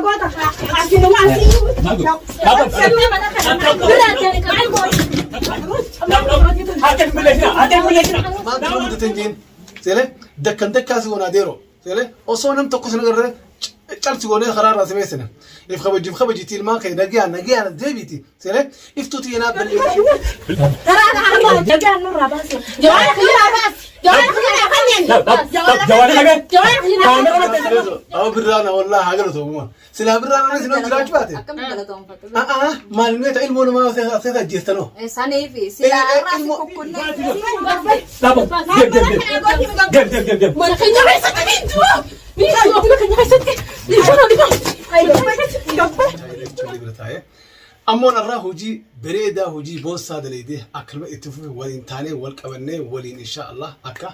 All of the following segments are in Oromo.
Maaltu nama guddate hin jeen. Seelee dakkan dakkaa si goonaa deeroo. Seelee osoo nam tokko sin agarre calsi goonee karaa irraa si beeksina. If kabajiif kabajiiti ilmaan kee nagayaan nagayaan deebiiti. Seelee iftuu tiyya naaf balleessi. Awa birraa na wallaahi haa galatoomuma. Silaa birraa namni isin jiraachuu baate. Akkamitti galatoomfatu? A'aa maal inni ta'e ilmoo namaa seeta ajjeestanoo. Saniif silaa irraa si kukkunnee. Ammoo narraa hojii bareedaa hojii boonsaa daleedee akkanuma itti fufe waliin taanee wal qabannee waliin insha Allah akka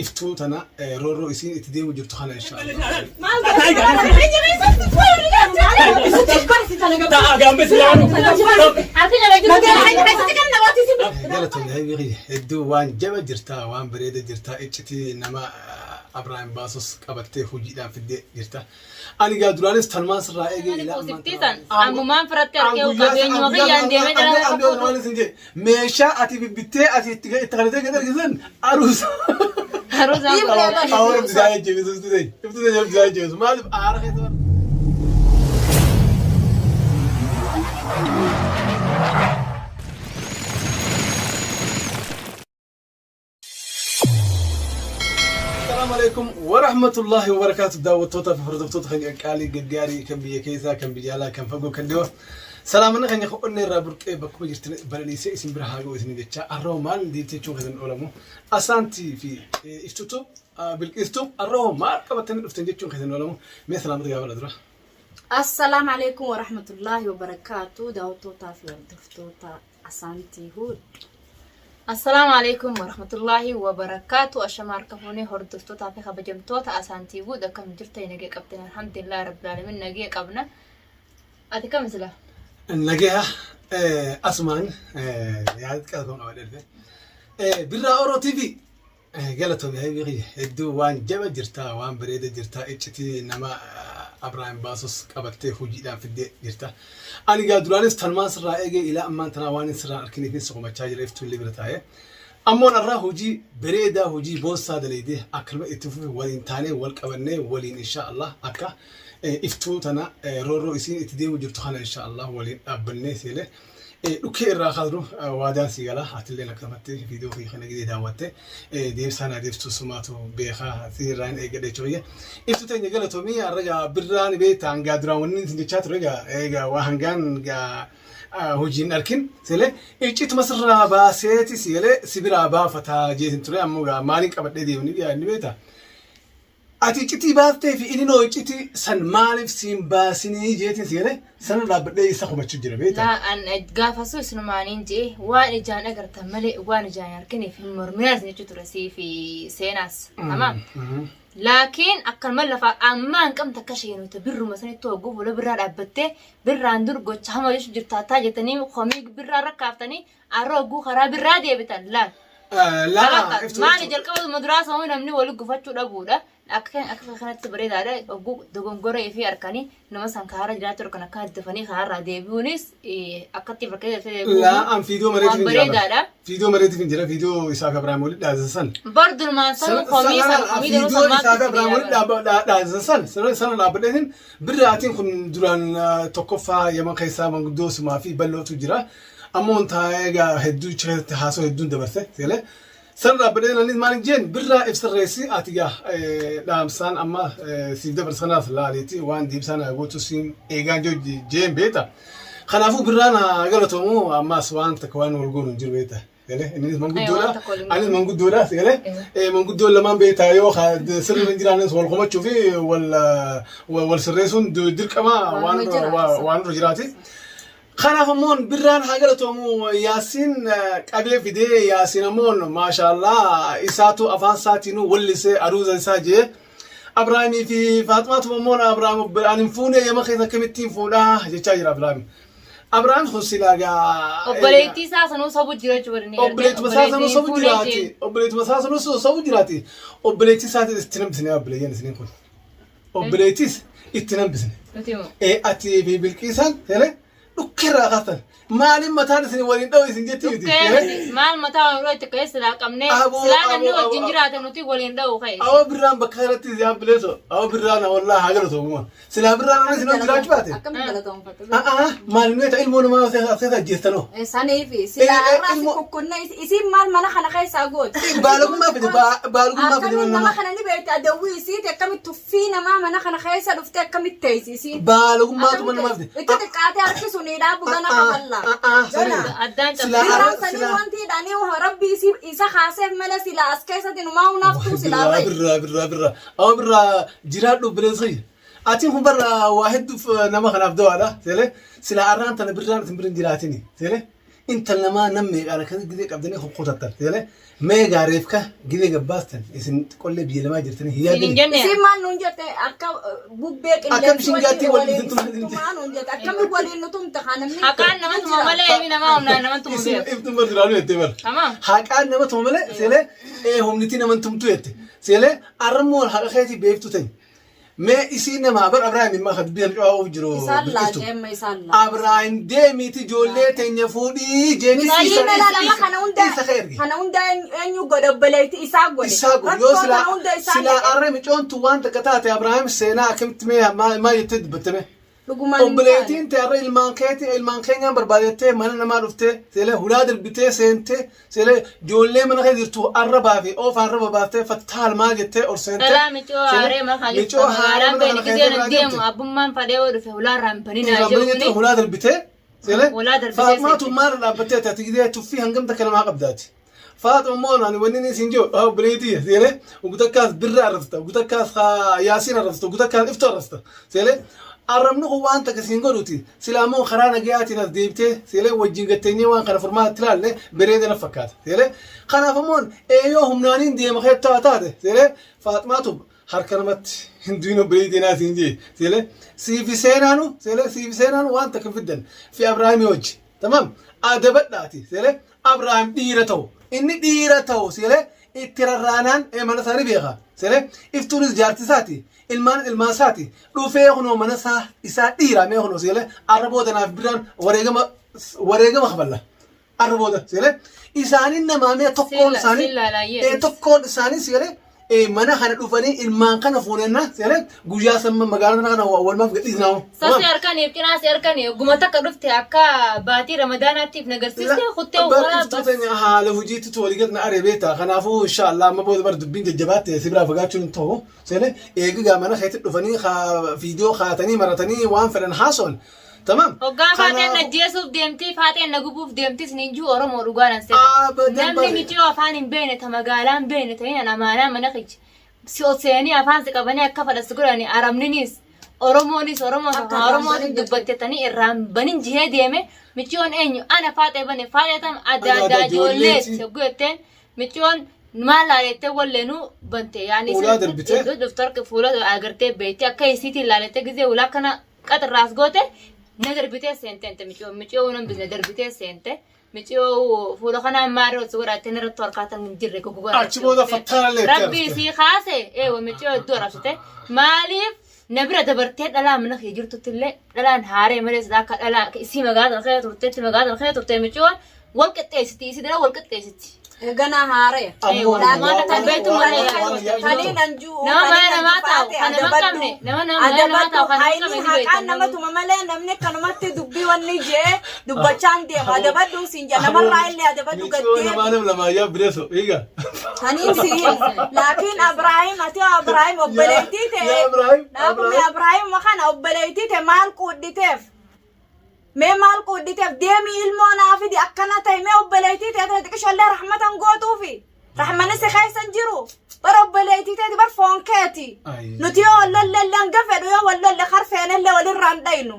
iftuu tana roorroo isiin itti deemu jirtu kana insha Allah. Galatoomii hayyuu hedduu waan jaba jirta waan bareeda jirta iccitii nama Abrahaam Baasos qabattee hojiidhaan fiddee jirta. Ani gaa duraanis tanumaan sirraa eegee ilaa ammaan Siftiisan ammumaan firatti argee qabeenyuma kiyyaan deemee jira. Meeshaa ati bibbittee ati itti itti kanatee gad argisan aruusa. Aruusaan qaba. Awwaara bisaa jajjabeessu iftu ta'e iftu ta'e bisaa jajjabeessu maaliif aara keessa bara. Assalamu alaikum warahmatullahi wabarakatuh daawwattoota fi hordoftoota keenya qaalii gaggaarii kan biyya keessaa kan biyya alaa kan fagoo kan dhiyoo salaamanna keenya onnee irraa burqee bakkuma jirtan balaliisee isin bira haa ga'u isin jecha arroo maal deemtee jechuun keessan oolamu asaantii fi iftutu bilqiistuu arroo maal qabatanii dhuftan jechuun keessan oolamu mee salaamata gaafadha dura. Assalaamu alaikum warahmatullahi wabarakaatu daawwattootaa fi hordoftoota Asaantii Huud. Assalaamu alaikum warahmatullaahi wabarakaatu. Ashama harka fuunee hordoftootaa fi kabajamtoota Asaantii Guud akkam jirtan nagee qabdan alhamdulillah rabbil alamin nagee qabna. Ati kam sila? Nageha asumaan yaada xiqqaa tokko qabadhee dhufe. Birraa Oro TV Galatoomi habibi kiyya hedduu waan jaba jirta waan bareeda jirta iccitii nama Abrahaam Baasos qabattee hojiidhaan fiddee jirta. Ani gaa duraanis tanumaan sirraa eegee ilaa ammaan tanaa waan hin sirraan arkiniifin si komachaa jira iftuun illee bira taa'ee. Ammoo narraa hojii bareedaa hojii boonsaa daleedee akkanuma itti fufe waliin taanee wal qabannee waliin insha Allah akka iftuu tana roorroo isiin itti deemu jirtu kana insha Allah waliin dhaabbannee seelee Dhukkee irraa kaasnu waadaan sii gala atilleen akkasumatti viidiyoo kiyya kana gidee daawwatte deebisaa naa deebistuu sumaatu beekaa si irraa hin eeggadha jechuu kiyya. Ibsu teenya galatoomii har'a gaa birraan beektaa hangaa duraan wanni isin jechaa ture gaa egaa waa hangaan gaa hojii hin arkin selee iccituma sirraa baaseeti selee si biraa baafataa jeetin ture ammoo gaa maaliin qabadhee deemni inni beektaa. Ati iccitii baaftee fi ininoo iccitii san maaliif siin baasinii jeetiin si galee sana dhaabbadhee isa komachuu jira beektaa. Laa an gaafa sun isinumaaniin jee waan ijaan agartan malee waan ijaan hin arginiif hin morminaa isin jechuu ture sii fi seenaas. Tamaam. Laakiin akkanuma lafaa ammaa hin qabne takka isheenuta birruma sanitti hogguu fuula birraa dhaabbattee birraan dur gocha hamaa jechuu jirtaa taa jettanii komii birraa rakkaaftanii arra hogguu karaa birraa deebitan laal. Laa Bakka iftu maali iftu. jalqaba duraa sammuu namni wali gufachuu dhabuudha. Akka akka kanatti bareedaadha. Hogguu dogongora ifii harkanii nama san kaarra jiraachuu harkan akka dafanii kaarraa deebi'uunis akkatti bakka Laa an fiidoo waan mareetiif hin jira. bareedaadha. Fiidoo mareetiif hin jira. Fiidoo isaaf Abrahaam walitti dhaasisan san. Bar durumaan sanuu komii san komii duruu Fiidoo san isaaf maaltu Abrahaam walitti dhaasisan san sana sana dhaabbadheetiin birraatiin kun duraan tokkoffaa Yaman keessaa manguddoo sumaa fi bal'ootu jira. Ammoo taa'ee egaa hedduu achi keessatti haasoo hedduun dabarse seelee. San dhaabbadhee anis maal hin jeen birraa if sirreessi ati gaa dhaamsaan amma siif dabarse kanaaf laaliiti waan deebisaan haa gootu siin eegaan jeen beekta. Kanaafuu birraan haa galatoomu ammaas waan takka waan wal goonu hin jiru beekta. Galee innis manguddoodha waan takka waliin anis manguddoodha galee manguddoon lamaan beektaa yoo sirri hin jiraannes wal komachuu fi wal wal sirreessuun dirqama waan waan irra jiraati. Kanaaf ammoo birraan haa galatoomu Yaasiin qabee fidee Yaasiin ammoo maashaallah isaatu afaan isaatiinuu wallisee aruuza isaa jee Abrahaamii fi Faaxumaatu ammoo Abrahaam ani hin fuune yama keessa akkamittiin fuudhaa jechaa jira Abrahaam. Abrahaam kun silaa gaa Obboleettii isaa sanuu sobu jira jechuudha. inni gartee. Obboleettuma isaa sanuu Obboleettiin sobu fuunee jiraati. jeen. Obboleettuma isaa sanuu sobu jiraati. Obboleettii isaatiin itti namtine obboleeyyan isiniin kun. Obboleettis Itti hambisne. Nuti moo. Ati fi Bilqiisaan seelee dhukkeerraa kaastan. Maaliin mataan isin waliin dha'u isin jetti miti. Dhukkee miti. Maal mataa wal irratti ka'ee silaa qabnee Aboo, silaa namni aboo, wajjin aboo. jiraate nuti waliin dha'u ka'e. Awwa birraan bakka kanatti si hambileeso. Awwa birraan wallaahi haa galatu ogummaa. Silaa birraan namni isin wajjin jiraachuu baate. Akkamitti galatoonfatu? Maaliin meeta ilmoo namaa seeta ajjeestanoo. Saniifi silaa har'aa si kukkunne isiin maal mana kana keessaa gooti? Baalagummaa fide baalagummaa fide Akkamiin mana nama namaa. kana ni beekti adawwii isiiti akkamitti tuffii namaa mana kana keessa dhufte akkamitti teessi isiin? Baalagummaatu mana namaa fide. Itti xiqqaatee harki sun dhaabu gana kaballa. Gana. Addaan Silaa cabsee. Birraan sanii wanti hidhanii rabbi isa kaaseef malee silaa as keessatti numaa hunaaftuu silaa Birraa bahe. birraa birraa birraa. Awwa birraa jiraadhu bineensa. Atiin kun barra waa hedduuf nama kanaaf dawaadha. Seelee silaa arraan tana birraan isin bira hin jiraatini. Seelee intal namaa nam meeqaan akkasii gizee qabdanii kukkutattan. Seelee mee gaareefka gizee gabbaastan isin qollee biyya lamaa jirtanii hin Siin hin yaaddanii. jenne. Isiin maal nuun jette akka bubbee Akkam qilleensi shingaatti waliin waliin isin tumte. isin tumaa nuun jette akkamiin waliin nu tumte haa namni. Haqaan nama tuma malee ilmi namaa humnaan nama tumu Isin beeku. iftuun bar duraanuu jettee bara. Tamam. Haqaan nama tuma malee seelee humnitii nama hin tumtu jette. Seelee arrammoo haqa keetii beektu ta'e. Mee isiin namaa bar Abrahaam immoo akka dubbii sana cufaa'uuf jiru Isaan bilqiltu. laaqee amma isaan laaqee. Abrahaam deemiiti ijoollee teenya fuudhii jeeni Miskiina isa lama kana hunda isa ka erge. kana hunda eenyu godhe obboleetti isaa godhe. Isaa godhe yoo Rakkoo silaa kana hunda isaan silaa godhe. arra micoontu waan takka taate Abrahaam seenaa akkamitti mee maa jettee dubbattame. Dhugumaan hin taane. Obboleettiin ta'e har'a ilmaan keetii ilmaan keenyaan barbaadettee mana namaa dhuftee seelee hulaa darbitee seentee seelee ijoollee mana kee jirtu arrabaa fi oofa arraba baaftee fattaal maal jettee ol seentee. Dhalaa micoo haaree mana kana jirtu Micoo haaree magaalaan mana kana beeni keessa gizeen biraa deemu deemte. abbummaan fadhee yoo dhufe hulaarraa hin baninaa Irraa jedhu jettee kuni hulaa darbitee seelee Hulaa darbitee Faaxumaatu seente. maal dhaabbattee ati gizee tuffii hangam takka namaa qabdaati. Faaxuma immoo ani wanni inni siin jiru obboleettii seelee gutakkaas birra arrabsita gutakkaas yaasiin arrabsita gutakkaas iftuu arrabsita seelee arrabni kun waan takka siin godhuti silaa immoo karaa nagayaatiin as deebitee seelee wajjin gatteenyee waan kana furmaata ilaalle bareeda na fakkaata seelee kanaaf immoo eeyyoo humnaaniin deema keettaa taate seelee Faaxumaatu harka namatti hin du'in obboleettii naa siin jee seelee siifi seenaanu seelee siifi seenaanu waan takka hin fiddan fi Abrahaamii wajji tamam adabadhaati seelee Abrahaam dhiira ta'u inni dhiira ta'u seelee itti rarraanaan mana isaa ni beeka seelee iftuunis jaarti isaati ilmaan ilmaan isaati dhufee kunoo mana isaa isaa dhiira mee kunoo seelee arra booda naaf biraan wareegama wareegama kafalla arra booda seelee isaaniin namaa mee tokkoon isaanii tokkoon isaanii seelee mana kana dhufanii ilmaan kana fuunenna seelee guyyaa samma magaalaa kana walumaaf gadhiisnaa. Sasi harkaniif cinaa si harkanii ogguma takka dhufte akka baatii ramadaanaattiif nagarsiiste kuttee uffata Barreeffamtoota teenya haala hojiitti tu walii na aree beekta. Kanaafuu inshaallah amma booda bar dubbiin jajjabaatte si biraa fagaachuun hin ta'u. Seene eegigaa mana keetti dhufanii viidiyoo kaatanii maratanii waan fedhan haasoon. Tamam. Hoggaan faaxeen na jeesuuf deemti, faaxeen na gubuuf deemti, isiniin jiru Oromoo dhugaadhaan seeta. Abadan Namni bare. miciyoo afaan hin beekne, ta magaalaa hin beekne ta'in an amaanaa mana kiyya. Si ol seenanii afaan si qabanii akka fedhan si godhani Arabninis Oromoonis Oromoon Akka afaan Oromootiin irraan banin dubbattetanii irraan banin jihee deeme miciyoon eenyu ana faaxee bane faaxee tam adda Adda addaa addaa ijoolleeti ijoolleeti. yogguu jetteen miciyoon maal laalettee walleenuu bante yaani Fuulaa darbitee. dhuftu harka fuula agartee beekti akka isiitiin laalettee gizee ulaa kana qaxirraas goote na darbitee seente ente miciyoo miciyoo nan bisne darbitee seente miciyoo fuula kanaan maarree osoo godhattee narratti harkaatan hin jirre gogogaa Achi booda fattaanallee itti Rabbii argite. sii kaase eewa miciyoo hedduu arabsite maaliif na bira dabartee dhalaa mana kee jirtutti illee dhalaan haaree malee silaa akka dhalaa isii magaalaa tana keessa turteetti magaalaa tana keessa turte micoon wal qixxeessiti isii dhala wal qixxeessiti. Ganaa haaree. Ammoo Laakiin kan beektu malee Kaniin anjuu Nama mana namaa taa'u, kan nama qabne, nama nama mana namaa taa'u, kan nama qabne ni Haqaan beektan nama namni. tuma malee namni kanumatti dubbii wanni jee dubbachaan deema. Adabadhuun siin jedha. Namarraa illee adabadhu Micoo gaddee. namaa nam lamaa yaa bineeso eega. Kaniin si himu. Laakiin Abrahiim ati Abrahiim obboleettii ta'e. Yaa Abrahiim. Dhaabumni Abrahiim kana obboleettii ta'e maal quudhiteef? Mee maal quudhiteef? Deemii ilmoo naa fidi akkana ta'e mee obboleettii ta'e tana xiqishallee rahmatan gootuufi. Rahmanni si keessa hin jiru. Bar obboleettii ta'e bar foon keeti. Nuti yoo wal lolle illee hanga fedhu yoo wal lolle karfeenellee walirraa hin dhaynu.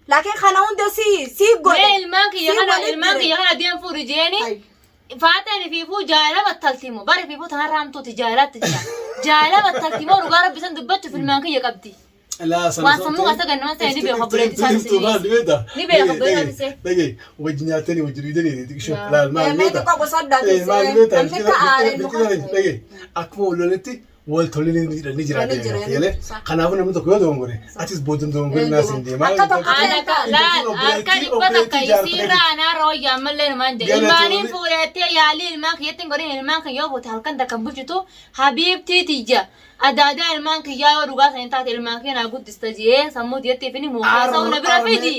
Laakiin kana hunda si si godhe. Mee ilmaan kiyya Si kana walitti ilmaan dire. kiyya kana deem fuudhi jeeni Ay. faaxeen fiifuu jaalala battalti moo bari fiifuu tanarraa hamtuuti jaalatti jira. Jaalala battalti moo dhugaa rabbi san dubbachuuf ilmaan kiyya qabdi. Laa sana Waan sammuu keessa ganama ta'e ni beeka obboleettii isaa Iftuu maal ni beekta? Ni beeka obboleettii isaa. Dhagee wajji nyaatanii wajji dhuydanii xiqqisho. Yaa. Laal maal Mee beekta? xiqqoo gosa addaati. Maal beekta? Namni akka aareen nu Dhagee akkuma wal lolletti Wal tolli ni jira Ni jira, seelee. Kanaafuu namni tokko yoo dogongore atis boodan dogongore naa siin deema. Akka tokko Ana ka laal harka 100 isiirra anaarra wayya ammallee numaan jedhe. Ilmaaniin fuudheettee yaalii ilmaan kiyyatti hin godhin ilmaan kiyya yoo fuute halkan takka bulchitu habiibtii tiyya. Adaadaa ilmaan kiyyaa yoo dhugaa sanii taate ilmaan kee naa guddista jee sammuu tiyyatti ifini muukee sa'u na bira fidi.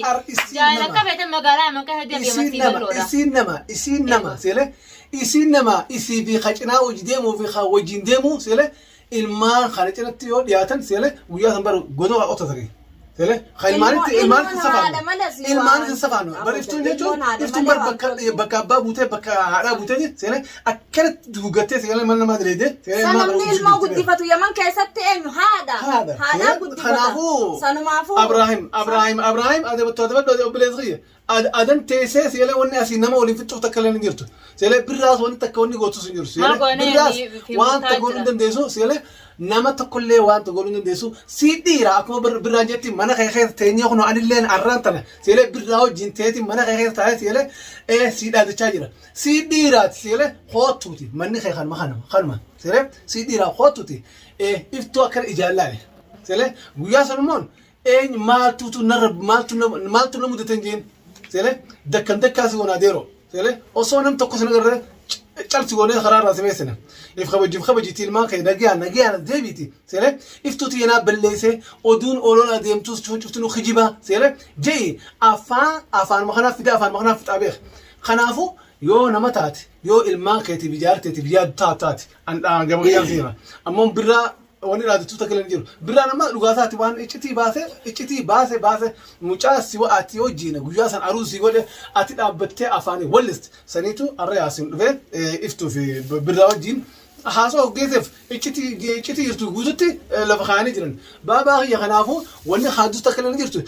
Jaalala akka feete magaalaa aman keessa deemee Isiin masii nama, bal'oodha. isiin nama, isiin nama, seele, isiin nama, isii fi ka cinaa hojii deemuu fi ka wajjin deemuu, seele, ilmaan kana cinatti yoo dhiyaatan, seele, guyyaa san bara godoo haa qotatanii. Seele, ka ilmaanitti, Ilmoon ilmaanitti hin haadha safaanu. malee si Ilmaanitti hin waan- safaanu. Bar iftuun jechuun, Ilmoon haadha iftuun malee bar waan bakka, tolchu. bakka abbaa buutee, bakka haadhaa buutee, seele, akkanatti dugugattee, seele, mana namaa dileedee, seele, Sa ilmaan namni kana ilmoo guddisuu jirti. guddifatu Yaman keessatti eenyu haadha. Haadha. Haadhaa guddifata. Kanaafuu Sanumaafuu. Abraahim Abraahim Abraahim adabattu adabadhu obboleessa kiyya adan teessee seelee wanni asii nama waliin fixxuuf takka illee hin jirtu. Seelee birraas wanni takka wanni gootus hin jirtu. Maal Seelee goonee birraas fi waan murtaa takka godhuu hin jira. dandeessu. Seelee nama tokkollee waan tokko godhuu hin dandeessu. Sii dhiira akkuma birraan jetti mana kee keessa teenyee kunoo anilleen arraan tana seelee birraa wajjin teeti mana kee keessa taa'ee seelee ee sii dhaadachaa jira. Sii dhiiraati seelee koottuuti manni kee kanuma kanuma kanuma seelee sii dhiiraa koottuuti ee iftuu akkana ijaan laale. Seelee guyyaa sanummoon eenyu maaltuutu narra maaltu na maaltu na mudate hin jeen seelee dakkan dakkaa si goonaa deeroo seelee osoo nam tokko sin agarre calsi goonee karaa irraa si beeksina if kabajiif kabajiiti ilmaan kee nagayaan nagayaan as deebiiti seelee iftuuti yenaa balleessee oduun ooloon adeemtus cuftinuu kijibaa seelee je'i afaan afaanuma kanaaf fidaa afaanuma kanaaf fixaa beek kanaafuu yoo nama taate yoo ilmaan keetiif ijaarteetiif yaadu taate an gama kiyyaan siima ammoo birraa wanni dhaadattuu takka illee hin jiru. Birraan amma dhugaa isaati waan iccitii baase iccitii baase baase mucaa si ati wajjiin guyyaa san aruus si godhe ati dhaabbattee afaanii walliste saniitu har'a yaasiin dhufee iftuu fi birraa wajjiin haasoo of geesseef iccitii iccitii jirtu guututti lafa kaa'anii jiran. Baabaa kiyya kanaafuu wanni haadus takka illee hin jirtu.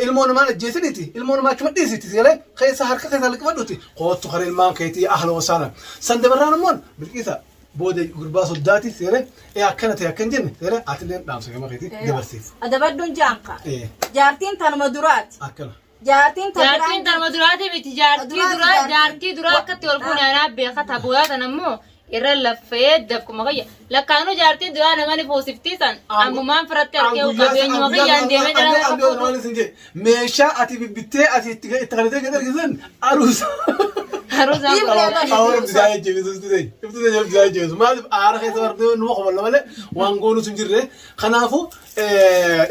Ilmoo namaan ajjeesiniiti ilmoo namaa achuma dhiisiti sigalee keessa harka keessaa liqifadhuti koottu kara ilmaan keetii ahla wasaala. San dabarraan immoo bilqiisa booda gurbaa soddaati seere ee akkana ta'e akkan jenne seere atilleen dhaamsa gama keetii dabarsiif. Adabadhuun jaanka. Ee. Jaartiin tanuma duraati. Akkana. Jaartiin ta Jaartiin biraan tanuma duraati miti jaartii Duraati duraa jaartii. jaartii duraa akkatti ol fuune anaa beeka tabuudhaa tan ammoo irra laffee dafquma kiyya lakkaanuu jaartiin duraa namani fuusiftii san ammumaan firatti argee qabeenyuma kiyyaan deemee jala An guyyaa waan isin jedhe meeshaa ati bibbittee ati itti itti kanatee gad argisan aruusa. Aruusaan Dhiibnee bari. Awwa rabbi isaa jajjabeessu iftu ta'e iftu ta'e rabbi isaa jajjabeessu maaliif aara keessa bardee numa qoballa malee waan goonus hin jirre kanaafuu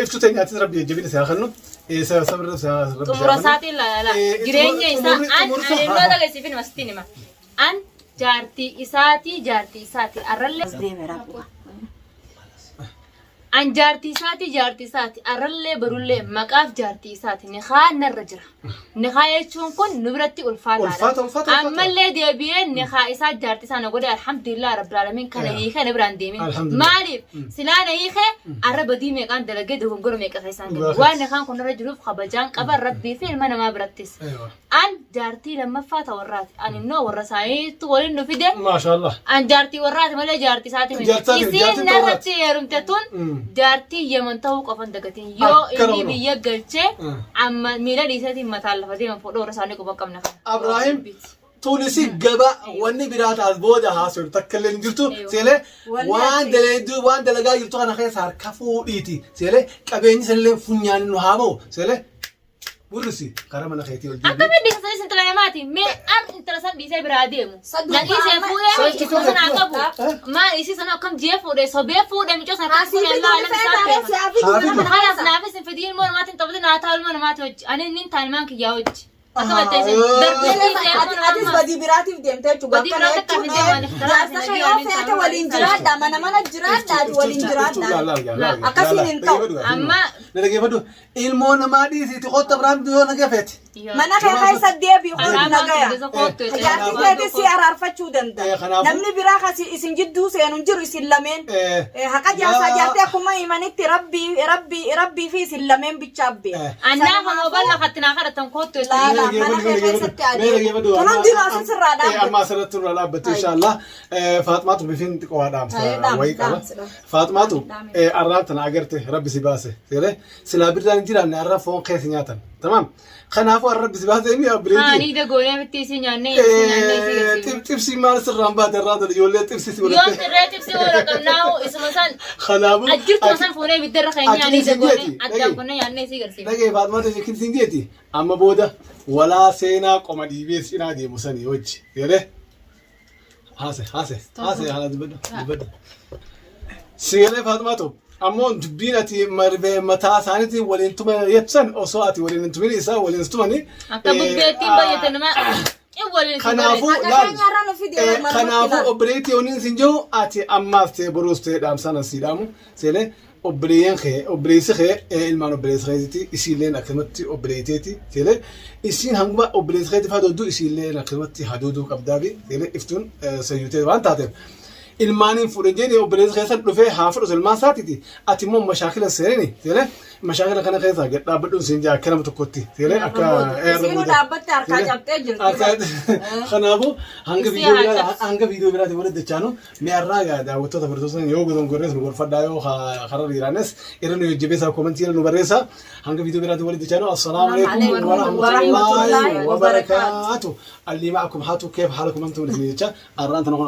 iftu ta'e nyaatis rabbi jajjabina isaa kennu sabirra isaa rabbi Xumura isaa kennu. isaatiin laala jireenya isaa an ani immoo dhageessiifin masitiin hima an jaartii isaatii jaartii isaati arrallee Deeme rabbi. An jaartii isaatii jaartii isaati arrallee barullee maqaaf jaartii isaati nikaa narra jira. Nikaa jechuun kun nu biratti ulfaataadha. Ulfaata, ulfaata, ulfaata. Ammallee deebi'ee nikaa isaa jaartii isaa na godhe alhamdulillah rabbil alamin kana hiikee na biraan deemin. Alhamdulillah. Maaliif silaa na hiikee arra badii meeqaan dalagee dogongora meeqa keessaan Dhugaa gahe. keeti. Waan nikaan kun narra jiruuf kabajaan qaba rabbii fi ilma namaa birattis. Aywa. An jaartii lammaffaa ta warraati. An innoo warra isaaniitu waliin nu fide. Maashaallah. An jaartii warraati malee jaartii isaati miti. Jaartii miti, Isiin jaartiin narratti heerumte tun Mm. jaartii Yemen ta'uu qofan dagatiin. Yoo Akkana inni kunoo. biyya galchee Mm. amma miila dhiiseetiin mataan lafa deema fuudhee warra isaanii quba hin qabne kana. Abraahim Tunisi gaba wanni biraa taas booda haasofnu takka illee hin jirtu. Seelee Wanni waan ati- dalayduu waan dalagaa jirtu kana keessa harka fuudhiiti. Seelee qabeenyi sanillee funyaan nu haa ba'u. Seelee Burrisi karaa mana keetii ol deebi'i. Akkamitti dhiisa sanis intala namaati? Mee ar intala san dhiisee biraa deemu. Saduu Na dhiisee amma- fuudhee Sanchi isuma sana haa qabu. Eh? Maal isii sana akkam jee fuudhee sobee fuudhee mucoo sana akkam Asii fuudhee fiduu Allah alam feetaa isaa reessi beeka. haa fiduu Haa mana fiduu. kana Kalaas keessa. naafis hin fidiin ilmoo namaatiin taphatin haa ta'u ilmoo namaati hojji. Ani inni taanimaan kiyyaa hojji. Akkama Ah, ta'e isin darbee dhiisee ilmoo Ati atis namaa. badii biraatiif deemte jechuudha. Badii Akkana biraatti akka jechuun hin deemne, karaa jaarsa isin kee yoo dhagee feete waliin jiraadha mana mana jiraadha ati waliin jiraadha. Akkasiin hin ta'u. Amma- Na dhaggeeffadhu. Ilmoo namaa dhiisiiti qotta biraan yoo na feete. Mana kee keessa deebi'i kun Kanaaf nagaya. keessa koottu jechuudha. Jaartii keetis si araarfachuu danda'a. Kanaafuu- Namni biraa kasi isin jidduu seenu hin jiru isin lameen. Haqa jaarsaa jaartii akkuma himanitti rabbii rabbii rabbii fi isin lameen bichaa beeku. Annaa kan obala kattinaa kadhatan koottu jechuudha. Laala. Mana kee keessatti adeemu. Tun hundinuu asin sirraa dhaabbatti. Amma asirratti nurraa dhaabbattu inshaallah. Faaxmaatu bifin xiqqoo waa dhaamsa Haye, dhaamsi, wayii qaba. dhaamsi, dhaamsi. Faaxmaatu Dhaamsi. arraan tana agarte rabbi si baase. Seeree silaa birraan hin jiraanne arra foon keessa nyaatan. Tamaam. Kanaafuu arra rabbi si baase inni Haa abbireetii. ni dagoonee bitti isii nyaannee isii nyaannee isii garsiifne. Xibsii maal sirraan baate irraa tole ijoollee xibsii si Yoom godhatte. xirree xibsii oola qabnaahu isuma san Kanaafuu ajjirtuma san fuunee ibidda irra keenya Akkiin ni isin dagoonee jeeti, addaan dhaga'i. kunnee nyaannee isii garsiifne. Dhagee Faaxumaa ta'e sin jeeti amma booda walaa seenaa qoma dhiibee cinaa deemu sanii wajji. Jedhee haase haase haase haala dubbadhu dubbadhu. Sigalee Faaxumaa ta'u ammoo dubbiin ati marbe mataa isaaniitiin waliin tuma jettan osoo ati waliin hin tumin isaa waliin tumani. Akka bubbeettiin bayyate nama in waliin isin Kanaafuu Akka laal keenya irra nu fidi, marmatti kanaafuu laal. obboleettii yooniin sin jiru ati ammaas ta'e boruus ta'e dhaamsaan asii dhaamu seelee obboleeyyan kee obboleessi kee ilmaan obboleessa keetiiti isiilleen akkanumatti obboleetteeti seelee isiin hanguma obboleessa keetiif hadooddu isiilleen akkanumatti hadooduu qabdaafi seelee iftuun sayyutee waan taateef ilmaaniin fuudhe jeeni obboleessa keessan dhufee haa fudhatu ilmaan isaatiiti ati immoo mashaakila seenini seelee mashaakila kana keessaa gad dhaabbadhuun siin jaa akka nama tokkotti seelee akka Isiinuu dhaabbatte harkaa cabxee jirti. Kanaafuu hanga Isii viidiyoo haa biraa cabsu. hanga viidiyoo biraatiin walitti dachaanu mi'arraa gaa daawwattoota hordoftoota yoo godon gorrees nu gorfadhaa yoo karaa dhiiraanes irra nu jajjabeessaa koomentii irra nu barreessaa hanga viidiyoo biraatiin walitti dachaanu assalaamu alaikum warahmatullaahi wabarakaatu. Allii ma'akum haatu keef haalakum antum isin jecha arraan tana kun.